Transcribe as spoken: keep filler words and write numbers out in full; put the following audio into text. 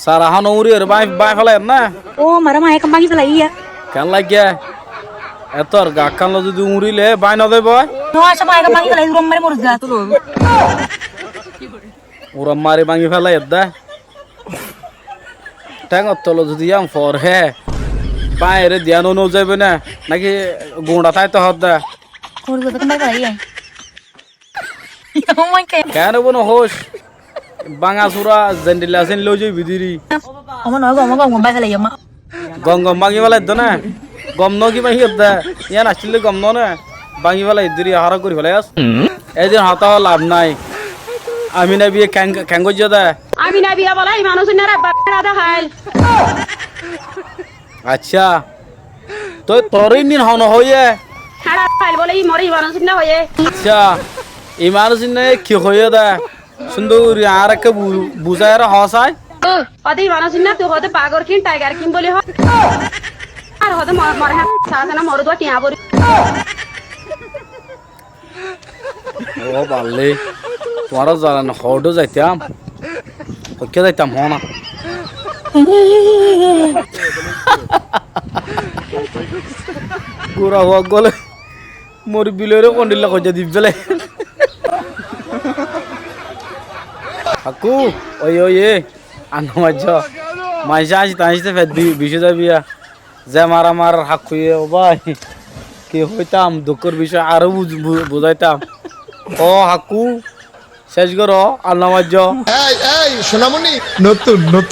Sara hán uñrí ore báñgi, báñgi félaiyé né? Ó, mara maye ekkán báñgi félaiyé. Keén laiggé? Etór gakkán loi zodi uñríle báñgi no zaibói? No, asé maye ekkán báñgi félaiyé, uram mari moris za. Uram mari báñgi félaiyé dé. Théngor tolot zodi yían foré, báñgiré diyán no zaibói né? Náki guñça táito hoódde? Moris za, ekkán báñgi félaiyé. Keén óibo no hoóis? Báñga súra zendilla asé endilla ói zaibói dé ri. Gom gom báñgi félaiyé dé né? Gom no ki báñgi félaiyé dé? Yían accíl dé gom no né? Báñgi félaiyé dé ri, háraf gorí félaiyós. Édin hotá hoó laf nái. Amina biye keén, keén goijjé dé? Amina biye bóle imanor sunnare báñgi félaiyé dé háil. Accá. Toi toré ín hone hoiyé? Hára fail bóle, í more imanor sinna hoiyé. Accá, imanor sinna ki hoiyé dé? Cúndor gorí añáre ekká bu-, buzái hoó sai. Ó, hoóde imanor sinna, tui hoóde bagor king, tiger king bóli hoó. Ar hoóde mo-, more há, saá saá na, more dua tiañ bóri. Ó balle, tuáñra zalan hoóddo zaitám. Hoikká zaitám hoó na. Gura fua góle mor bilóre kondilla koijja di féle. Hakkú, óiye, óiye, ar no maijjó. Maincé añcite añcite fet bi-, bicí zaibiya. Ze maramar Hakkúye, ó bái, ki hoitám, dukkór bicói aró buz-, bu-, buzáitam. Ó Hakkú, céc goró, ar no maijjó. Ei, ei, Sonamoni, notun, notun.